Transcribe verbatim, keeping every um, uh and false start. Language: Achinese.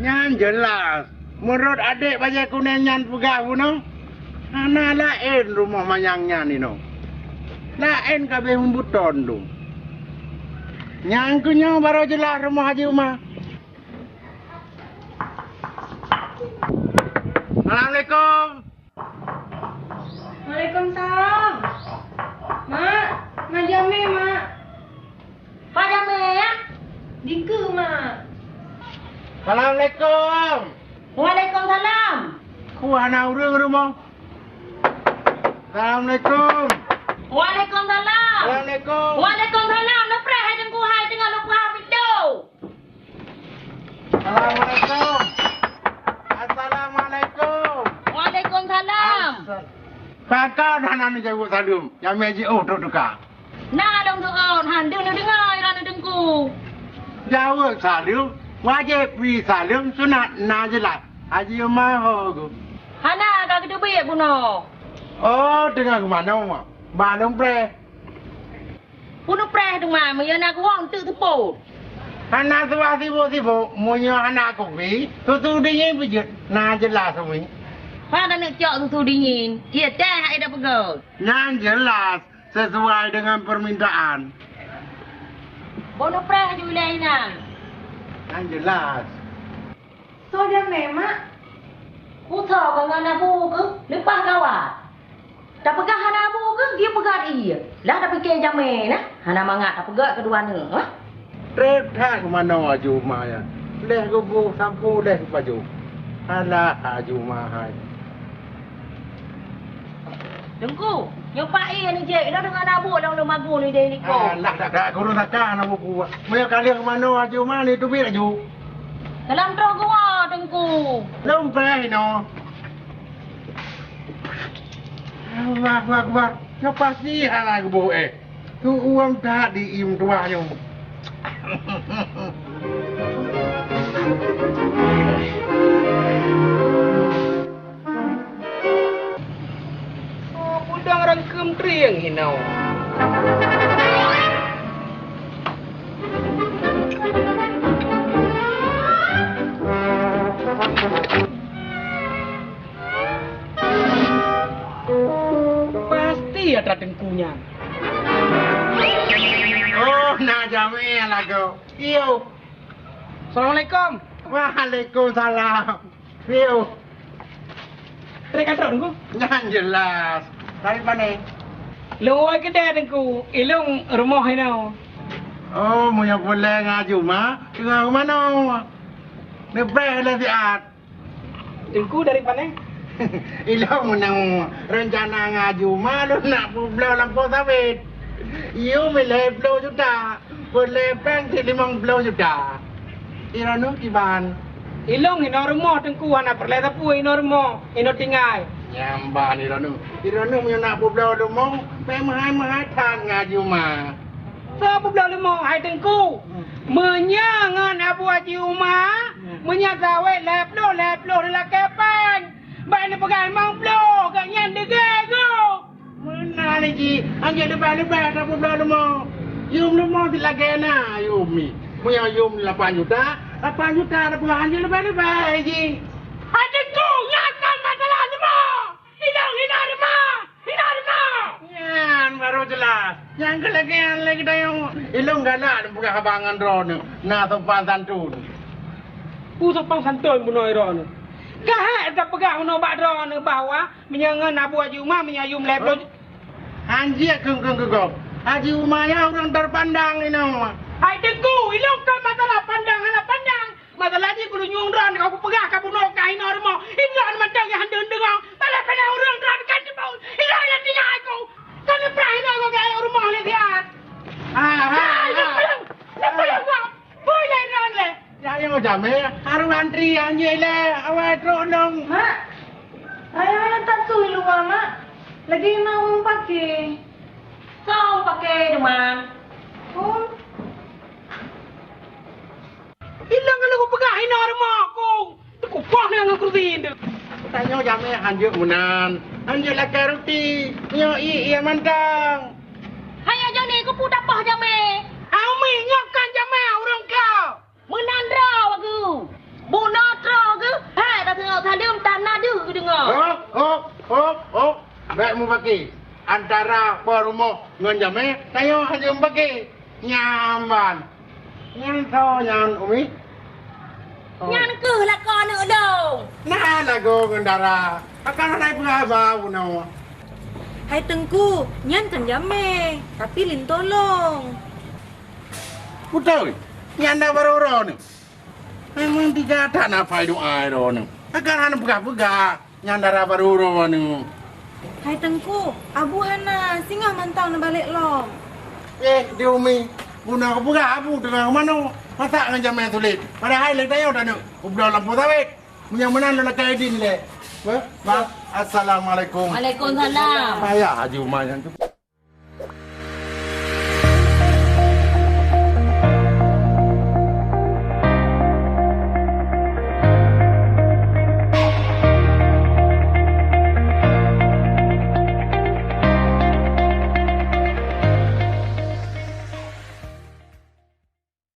Nyan jeulaih, meunurot adék bajée kuneng nyan peugah bunoe, hana laén rumoh manyang nyan inoe. Laén ka abéh meubuton dum. Nyang keuh nyoe barô jeulaih rumoh Haji Uma. Assalamualaikum. Waalaikumsalam. Mak, Mak Jamé, Mak. Mak Jamé, ya? Dikeue, Mak. Assalamualaikum. Waalaikumsalam. Ku hana ureueng rumoh. Assalamualaikum. Waalaikumsalam. Assalamualaikum. Waalaikumsalam. Neupreh hai Teungku hai teungoh lôn buka pintoe. Assalamualaikum. Assalamualaikum. Waalaikumsalam. Asa-, pakon hana neujaweueb saleuem, nyang mé jiôh trok teuka. Na lôn tuon, han deuh neudeungoe droeneuh Teungku. Jaweueb saleuem, wajéb bri saleuem, sunat na jeulaih. Haji Uma ho geuh. Hana ka geuteubiet bunoe. Oh, teungoh keumanö? Ba lôn preh. Bunoe preh teuma, meunyoe na kuwong teuk teupot. Hana tuah sibok-sibok, meunyoe hana kupi, susu dingin peujeuet, na jeulaih umi. Hana neuk cok susu dingin, ié teh hai dak peugöt. Nyan jeulaih, sesuai dengan permintaan. Bunoe preh ju ilée inan. Nyan jeulaih. Soe jamé, Mak? Kusoe keu ngon abu keuh leupah gawat. Tapeugah hana abu keuh, geuyue peugah ié. Lah tapike jamé na, hana mangat tapeugah keudua aneuk, eh? Treb that keumanö Haji Uma nyan. Lheuh geuboh sampue lheuh geupajoh. Alah Haji Uma hai. Teungku, nyoe Pak Ie ni jeuet, inoe deungon abu lôn lôn magun ideh likot. Alah, dak, dak, gurung saka na buku. Meunyoe ka lheueh manoe Haji Uma ni teubiet laju. Dalam troh geuwoe, Teungku. Lôn preh inoe. Allahu Akbar. Nyoe pasti hana geuboh éh. Tu uang that di im tuah nyoe. Oh, udang rangkeum trieng hinoe. Pasti atra teungku nyan. Oh, na jamé lagoe. Iyo. Assalamualaikum. Waalaikumsalam. Piu. Trek ka trok, Teungku? Nyan jeulaih. Dari pane? Lôn woe keudè, Teungku. Ilôn rumoh inoe. Oh, meunyoe peureulèe ngon Haji Uma, teungoh manoe? Neupreh lé siat. Teungku dari pane? Ilôn meunang rencana ngon Haji Uma lôn nak peubloe lampôh sawét. Yum lhèe ploh juta. Peureulèe péng cit limong ploh juta. Ironuh kiban? Ilôn inoe rumoh Teungku, hana peureulèe sapeue inoe rumoh, inoe tinggai. Nyan ban ironuh. Ironuh meunyoe nak peubloe rumoh, meuhai-meuhai that ngon Haji Uma. Soe peubloe rumoh, hai Teungku? Hmm. Meunyoe ngon Abu Haji Uma, hmm, meunyoe sawét lhèe ploh, lhèe ploh dilakèe péng. Bèk neupeugah limong ploh, gobnyan deungö gob. Meunan jih, hanjeuet leubeh-leubeh tapeubloe rumoh. Yum rumoh cit lagèe na, yum mi. Meunyoe yum lapan juta, lapan juta tapeugah hanjeuet leubeh-leubeh jih. Hai Teungku, nyan kon masalah rumoh. Ilôn hina rumoh, hina rumoh. Nyan barô jeulaih. Nyang keu lagèe nyan lé geutanyoe. Ilôn galak tapeugah haba ngon droeneuh, na sopan santun. Peue sopan santun bunoe droeneuh? Ka hék tapeugah bunoe bak droeneuh bahwa meunyoe ngon Abu Haji Uma, meunyoe yum lhèe ploh. Hanjeuet kheun-kheun keu gob. Haji Uma nyan ureueng teupandang inoe. Hai Teungku, ilôn kon masalah pandang hana pandang. Masalah jih keuneuk nyueng droeneuh ka kupeugah ka bunoe ka hinoe rumoh. Ilôn mantong nyang hana deungoe. Malah kana ureueng droeneuh kan jipeu. Ilôn nyang tinggai ku. Ka neupreh hinoe ku ka rumoh lé siat. Ha, ha, ha. Ilôn pulang. Ilôn pulang, Bang. Bui lé droeneuh lé. Ya, ya, jamé. Harôh antri hanjeuet lé. Awai trok nong. Mak. Ayah, ayah tak tu luar, Mak. Lagi nak ureueng paké. Soe paké, Teungku? Oh. Ilôn keuneuk kupeugah hinoe rumoh ku. Teukupoh na ngon kursi nyoe. Tanyoe jamé hanjeuet meunan. Hanjeuet lakèe ruti. Nyoe ié-ié mantong. Hai nyoe Joni, keupeue tapoh jamé? Hai Umi, nyoe kon jamé ureueng ka. Meunan droe Teungku. Bunoe Hop, hop, bèk mupaki. Antara po rumoh ngon jamèe, tanyoe hana mupaki. Nyan ban. Nyan soe nyan, Umi? Oh. Nyan keuh lakoe aneuk lôn. Na lagoe ngon dara. Akan hana peugah haba bunoe. Hai Teungku, nyan kan jamèe, tapi lintô lôn. Beutôi, nyan dara barô uroe nyoe. Memang tiga that na pai doa droeneuh. Akan hana peugah-peugah. Nyan dara barô uroe nyoe. Hai Teungku, Abu hana, singoh mantong neubalek lom. Eh, di Umi, guna kupeugah Abu teungoh manoe. Masak ngon jamèe sulet. Padahai lé tanyoe taneuk ubloe lampôh sawét. Meunyoe meunan lôn lakèe idin lé. Beh, Bang, assalamualaikum. Waalaikumsalam. Payah Haji Umar nyan tu.